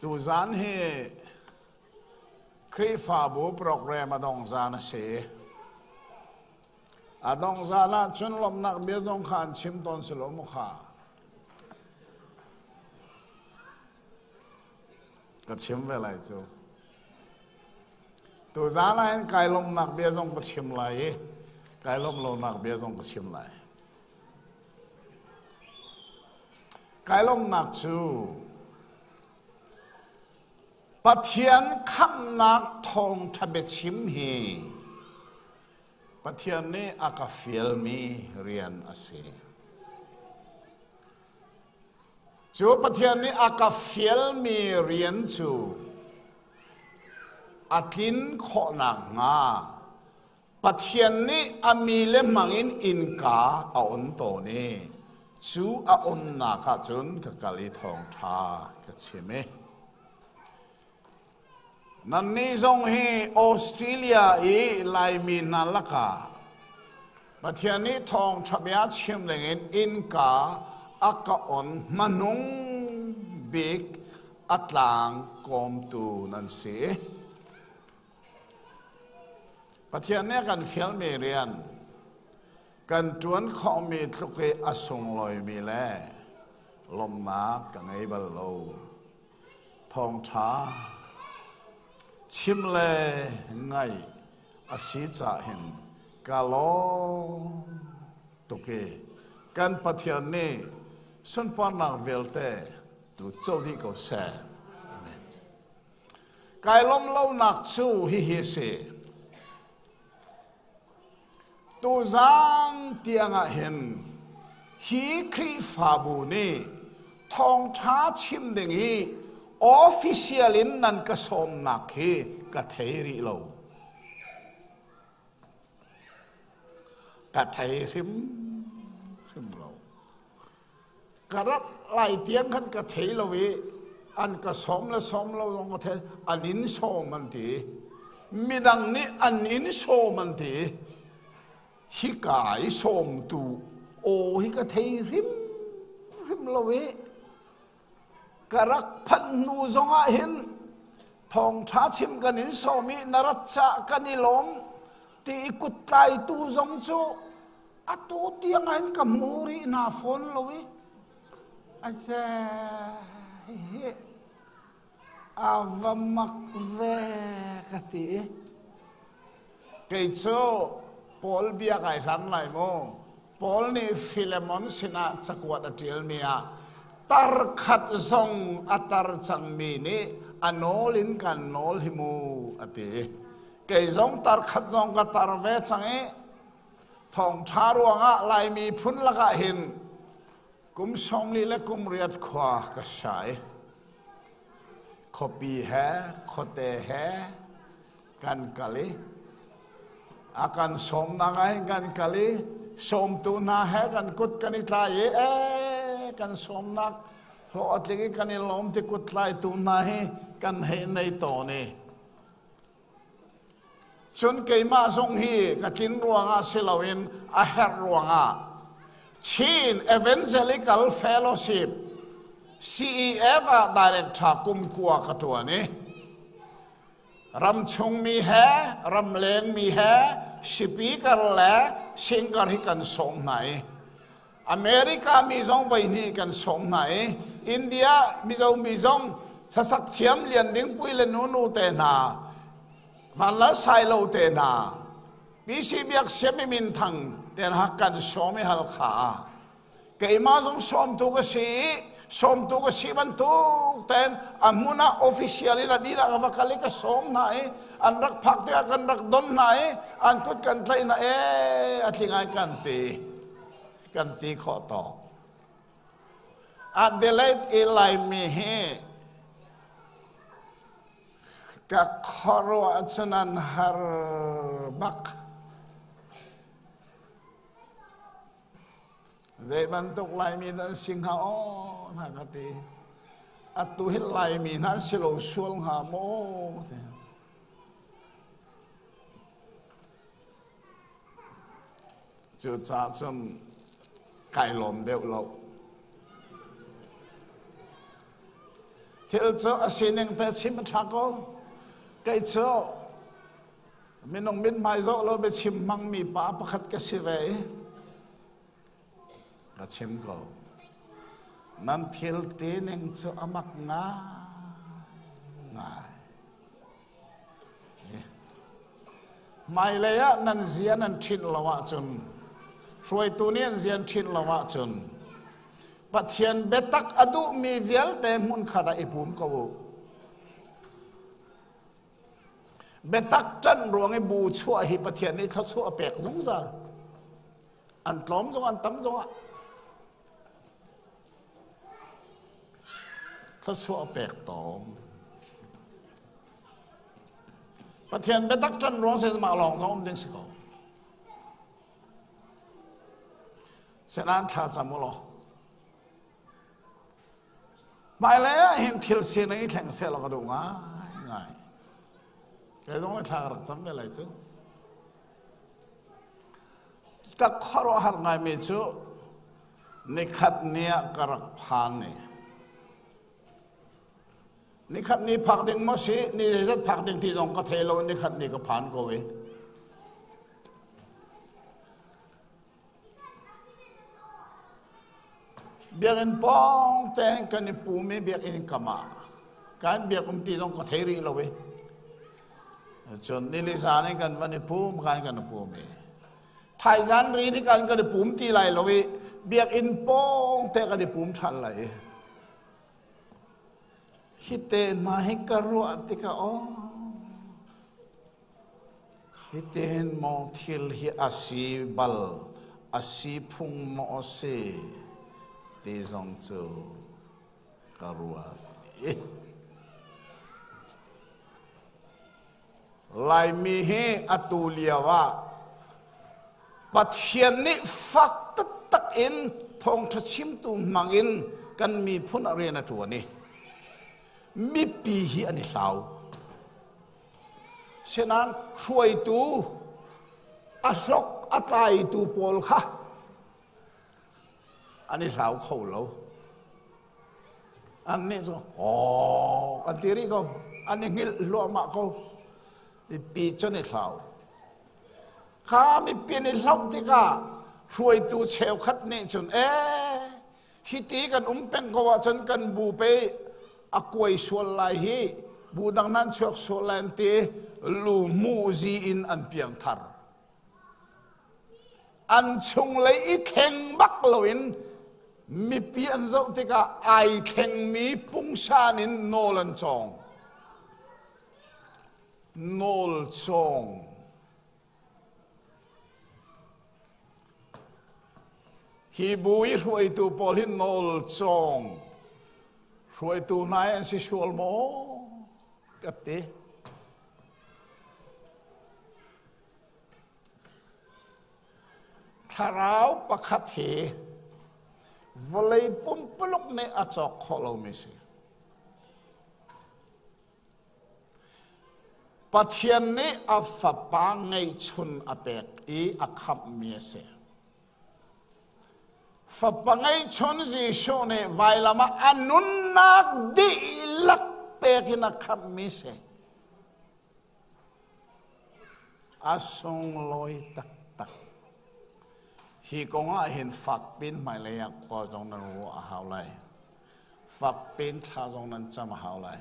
Tuzan hi Khrihfabu program a dong zan a si. A dong zan ah cun lawmhnak bia zong kha an chim tawn si lo mu kha. Ka chim ve lai cu. Tuzan ah hin kai lawmhnak bia zong ka chim lai i kai lawmh lonak bia zong ka chim lai. Kai lawmhnak cu Pathian khamhnak thawngṭha biachim hi Pathian nih a ka fialmi rian a si. Cu Pathian nih a ka fialmi rian cu a tlin khawh nakhnga Pathian nih a mi le hmangin innka a on tawn i cu a onnak ah cun ka kal i thawngṭha ka chim i nannih zong hi Australia i Laimi hna lakah Pathian nih thawngṭha bia chim dingin innka a ka on hmanung bik a tlang kawmtu nan si. Pathian nih a kan fialmi rian kan ṭuan khawhmi tluk i a sunglawimi le lawmhnak ka ngei bal lo. Thawngṭha chim le ngaih a si cah hin ka lawm tuk i kan Pathian nih sunparnak vialte tu co dih ko seh. Amen. Kai lawmh lonak cu hihi a si. Tuzan tiangah hin hi Khrihfabu nih thawngṭha chim ding hi official in nan ka sawmnak hi ka thei rih lo. Ka thei hrimhrim lo. Ka rat lai tiang khan ka thei lo i an ka sawm le sawm lo zong ka thei. An in sawm an ti. Midang nih an in sawm an ti. Hika i sawmtu aw hi ka thei hrimhrim lo i ka rak phanh hnu zongah hin thawngṭha chim kan in sawm i na rat cah kan i lawm ti i kuttlaitu zong cu atu tiang ah hin ka hmu rih hna fawn lo i a ze hi a va mak ve ka ti. Kei cu Paul bia kai hlan lai mu. Paul nih Filemon sinah cakuat a ṭialmi ah tar khat zong a tar cangmi nih a nawl in kan nawl hi mu a ti. Kei zong tar khat zong ka tar ve cang i thawngṭha ruangah Laimi phun lakah hin kum 40 le kum riat khua ka sai. Khuapi he khuate he kan kal i a kan sawmnak ah hin kan kal i sawmtu hna he kan kut kan i tlai i ee kan sawmnak hlawh a tling i kan i lawm ti kut tlaitu hna hi kan hei nei tawn i cun keimah zong hi ka tlin ruangah si loin a herh ruangah Chin Evangelical Fellowship CEF ah director kum kua ka ṭuan i ramchungmi he ramlengmi he speaker le singer hi kan sawm hna i America mi zong voi hnih kan sawm hna i India Mizo mi zong hlasak thiam Lian Ding Pui le Nunu te hna Vanlal Sailo te hna PC Biak Siam i Minthang te hna kan sawm i Halkha ah keimah zong sawmtu ka si i sawmtu ka si bantuk ten a hmun ah official in a dihlak a va kal i ka sawm hna i an rak phak tikah kan rak don hna i an kut kan tlaih hna e a tling ai kan ti kan ti khawh tawk. Adelaide i Laimi hi ka khuaruah cun an har bak. Zei bantuk Laimi dah an si hnga aw hna ka ti. Atu hi Laimi hna an si lo sual hnga maw? Cucaah cun kai lawm deuh lo. Thil cu a sining te chim a ṭha ko. Kei cu minung mithmai zoh lo biachim hmangmi pa pakhat ka si ve i ka chim ko. Nan thil ti ning cu a mak ngai. Hmailei ah nan zia nan ṭhinh lo ahcun, hruaitu nih an zia an ṭhinh lo ahcun, Pathian biatak a duhmi vialte hmunkhat ah i pum ko u. Biatak ṭanh ruang i bu chuah hi Pathian nih thluachuah a pek zungzal. An tlawm zong an tam zongah thluachuah a pek tawn. Pathian biatak ṭan ruang se mah lawng zong um ding si ko. Senan thla cam u law. Hmailei ah hin thil sining i thleng seh law ka duh ngai ngai. Kei zong le thla ka rak cam ve lai cu. Ka khuaruahhar ngaimi cu nikhat ni ah ka rak phan i nikhat ni phak ding maw si ni zeizat phak ding ti zong ka thei lo nikhat ni ka phan ko i biakinn pawng tein kan i pum i biakinn kam ah kan biak um ti zong ka thei rih lo i cun nili zan in kan van i pum kan kan i pum i thaizan ri ni kan kan i pum ti lai lo i biakinn pawng te kan i pum ṭhan lai i hi te hna hi ka ruah tikah aw Hitihin maw thil hi a si bal, a si phung maw a si ti zong cu ka ruat i Laimi hi atu lio ah Pathian nih fak taktak in thawngṭha chimtu hmang in kan miphun ah rian a ṭuan i mipi hi an i hlau. Sinain hruaitu a hlok a tlaitu pawl kha an i hlau kho lo. Annih cu aw an ti rih ko. An i hngilh hluahmah ko. Mipi cu an i hlau. Kha mipi an i hlauh tikah hruaitu cheukhat nih cun ee hiti kan um peng ko ahcun kan bu pe a kuai sual lai hi bu dang nan chuak sual lai an ti lu mu zi in an piang thar an chunglei i thleng bak loin mipi an zoh tikah ai thlengmi pungsan in nawl an cawng nawl cawng Hi bu i hruaitu pawl hi nawl cawng hruaitu hna an si sual maw ka ti. Thlarau pakhat hi vawlei pumpuluk nih a cawk khawh lomi si. Pathian nih a fapa ngeihchun a pek i a khamhmi a si. Fapa ngeihchun Jesuh nih vailam ah a nunnak dihlak pek in a khamhmi si. A sunglawi taktak. Hi kong ah hin fakpin hmailei ah khua zong nan ruah a hau lai. Fakpin thla zong nan cam a hau lai.